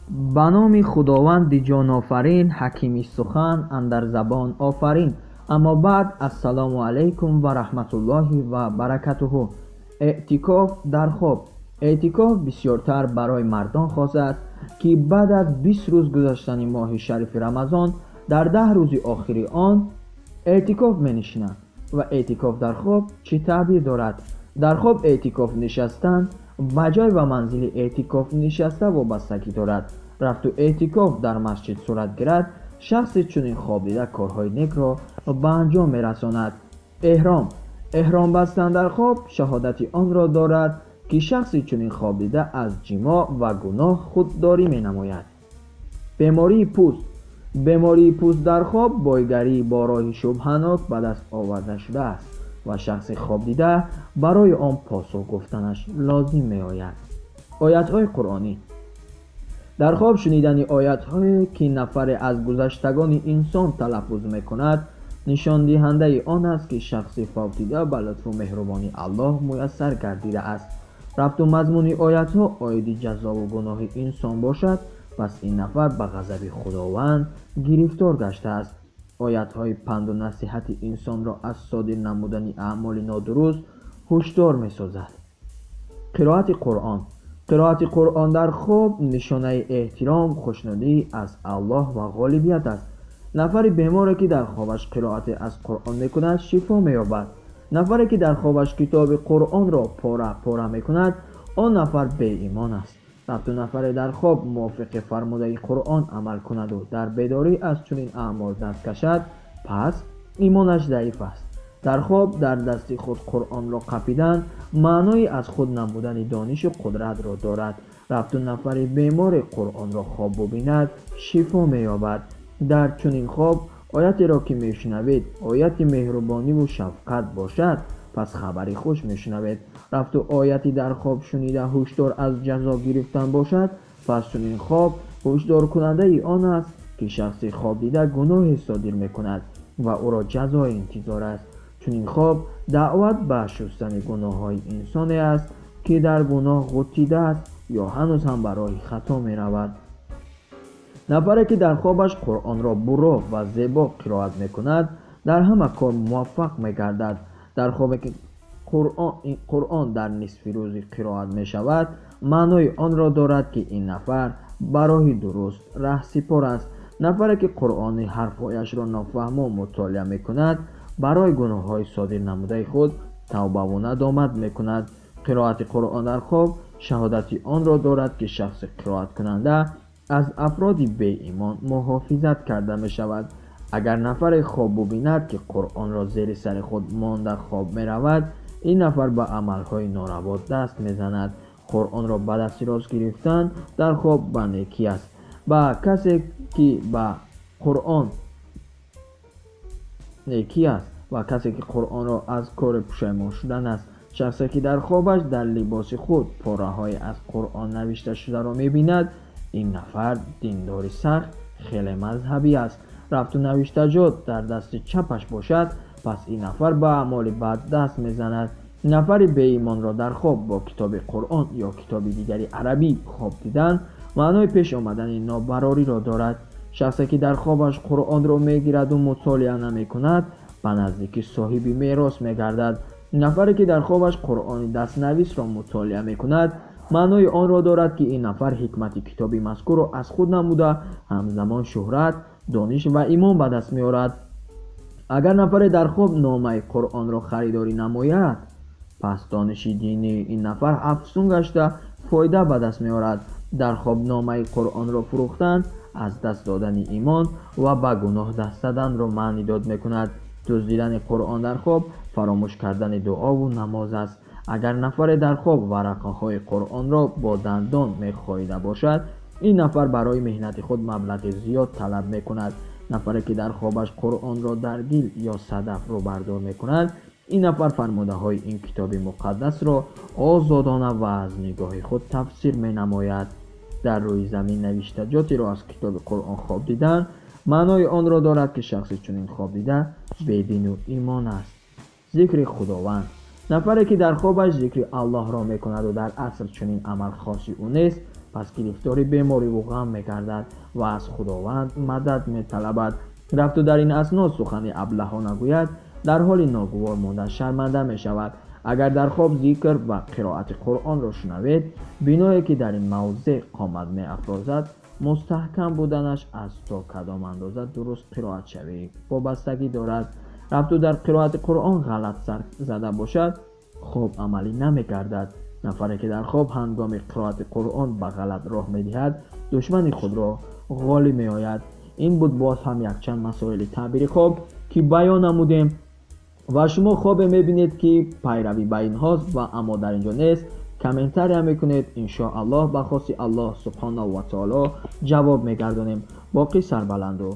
Ба номи Худованди ҷонофарин, ҳакими сухан андар забон офарин. Аммо баъд, ассалому алайкум ва раҳматуллоҳи ва баракатуҳу. Эътикоф дар хоб. Эътикоф бисёртар барои мардон хос аст, ки баъд аз 20 рӯз гузаштани моҳи шарифи Рамазон дар 10 рӯзи охири он эътикоф менишинанд. Ва эътикоф дар хоб чӣ таъбир дорад? Дар хоб эътикоф нишастан ба ҷой ва манзили эътикоф нишаста вобастагӣ дорад. Рафту эътикоф дар масҷид сурат гирад, шахси чунин хоб дида корҳои некро ба анҷом мерасонад. Эҳром. Эҳром бастан дар хоб шаҳодати онро дорад, ки шахси чунин хоб дида аз ҷимоъ ва гуноҳ худдорӣ менамояд. Бемории пӯст. Бемории пӯст дар хоб бойгарӣ бо роҳи шубҳанок ба даст оварда шудааст ва шахси хоб дида барои он посух гуфтанаш лозим меояд. Оятҳои қуръонӣ. Дар хоб шунидани оятҳое, ки нафаре аз гузаштагони инсон талаффуз мекунад, нишондиҳандаи он аст, ки шахси фавтида ба лутфу меҳрубонии Аллоҳ муяссар гардидааст. Рафту мазмуни оятҳо оиди ҷазову гуноҳи инсон бошад, пас ин нафар ба ғазаби Худованд гирифтор гаштааст. Оятҳои панду насиҳати инсонро аз содир намудани аъмоли нодуруст ҳушдор месозад. Қироати Қуръон. Қироати Қуръон дар хоб нишонаи эҳтиром, хушнудӣ аз Аллоҳ ва ғолибият аст. Нафари беморе, ки дар хобаш қироате аз Қуръон мекунад, шифо меёбад. Нафаре, ки дар хобаш китоби Қуръонро пора пора мекунад, он нафар беимон аст. Рафту нафаре дар хоб мувофиқи фармудаи Қуръон амал кунаду дар бедорӣ аз чунин аъмол даст кашад, пас имонаш заиф аст. Дар хоб дар дасти худ Қуръонро қапидан маънои аз худ намудани донишу қудратро дорад. Рафту нафари бемори Қуръонро хоб бубинад, шифо меёбад. Дар чунин хоб оятеро, ки мешунавед, ояти меҳрубониву шафқат бошад, пас хабари хуш мешунавед. Рафту ояти дар хоб шунида ҳушдор аз ҷазо гирифтан бошад, пас чунин хоб ҳушдоркунандаи он аст, ки шахси хоб дида гуноҳе содир мекунад ва ӯро ҷазои интизор аст. Чунин хоб даъват ба шустани гуноҳҳои инсоне аст, ки дар гуноҳ ғуттидааст ё ҳанӯз ҳам ба роҳи хато меравад. Нафаре, ки дар хобаш Қуръонро бурро ва зебо қироат мекунад, дар ҳама кор муваффақ мегардад. Дар хобе, ки Қуръон дар нисфи рӯзи қироат мешавад, маънои онро дорад, ки ин нафар ба роҳи дуруст раҳсипор аст. Нафаре, ки Қуръони ҳарфҳояшро нофаҳмо мутолиа мекунад, барои гуноҳҳои содир намудаи худ тавбаву надомат мекунад. Қироати Қуръон дар хоб шаҳодати онро дорад, ки шахси қироаткунанда аз афроди беимон муҳофизат карда мешавад. Агар нафаре хоб бубинад, ки Қуръонро зери сари худ монда хоб меравад, ин нафар ба амалҳои нораво даст мезанад. Қуръонро ба дасти рост гирифтан дар хоб ба некӣ аст. Ба касе, ки ба Қуръон некӣ аст ва касе, ки Қуръонро аз кори пушаймон шудан аст. Шахсе, ки дар хобаш дар либоси худ пораҳое аз Қуръон навишта шударо мебинад, ин нафар диндори сахт, хеле мазҳабӣ аст. Рафту навиштаҷот дар дасти чапаш бошад, пас ин нафар ба аъмоли бад даст мезанад. Нафари беимонро дар хоб бо китоби Қуръон ё китоби дигари арабӣ хоб дидан маънои пеш омадани нобарориро дорад. Шахсе, ки дар хобаш Қуръонро мегираду мутолиа намекунад, ба наздики соҳиби мерос мегардад. Нафаре, ки дар хобаш Қуръони дастнависро мутолиа мекунад, маънои онро дорад, ки ин нафар ҳикмати китоби мазкурро аз худ намуда, ҳамзамон шӯҳрат, дониш ва имон ба даст меорад. Агар нафаре дар хоб номаи Қуръонро харидорӣ намояд, пас дониши динии ин нафар афзун гашта фоида ба даст меорад. Дар хоб номаи Қуръонро фурӯхтан аз даст додани имон ва ба гуноҳ даст заданро маъни дод мекунад. Дуздидани Қуръон дар хоб фаромӯш кардани дуову намоз аст. Агар нафаре дар хоб варақаҳои Қуръонро бо дандон мехоида бошад, ин нафар барои меҳнати худ маблағи зиёд талаб мекунад. Нафаре, ки дар хобаш Қуръонро дар гил ё садаф рӯбардор мекунад, ин нафар фармудаҳои ин китоби муқаддасро озодона ва аз нигоҳи худ тафсир менамояд. Дар рӯи замин навиштаҷотеро аз китоби Қуръон хоб дидан маънои онро дорад, ки шахси чунин хоб дида бедину имон аст. Зикри Худованд. Нафаре, ки дар хобаш зикри Аллоҳро мекунаду дар асл чунин амал хоси ӯ нест, Пас гирифтори бемориву ғам мегардад ва аз Худованд мадад металабад. Рафту дар ин асно сухани аблаҳона гӯяд, дар ҳоли ногувор монда шарманда мешавад. Агар дар хоб зикр ва қироати Қуръонро шунавед, биное ки дар ин мавзеъ қомат меафрозад, мустаҳкам буданаш аз то кадом андоза дуруст қироатшавӣ вобастагӣ дорад. Рафту дар қироати Қуръон ғалат сар зада бошад, хоб амалӣ намегардад. Нафаре ки дар хоб ҳангоми қироати Қуръон ба ғалат роҳ медиҳад, душмани худро ғолиб меояд. Ин буд боз ҳам якчанд масоили таъбири хоб, ки баён намудем ва шумо хобе мебинед, ки пайравӣ ба инҳост ва аммо дар инҷо нест, комментария мекунед, иншоаллоҳ ба хоси Аллоҳ субҳонаҳу ва таоло ҷавоб мегардонем. Боқӣ сарбаланду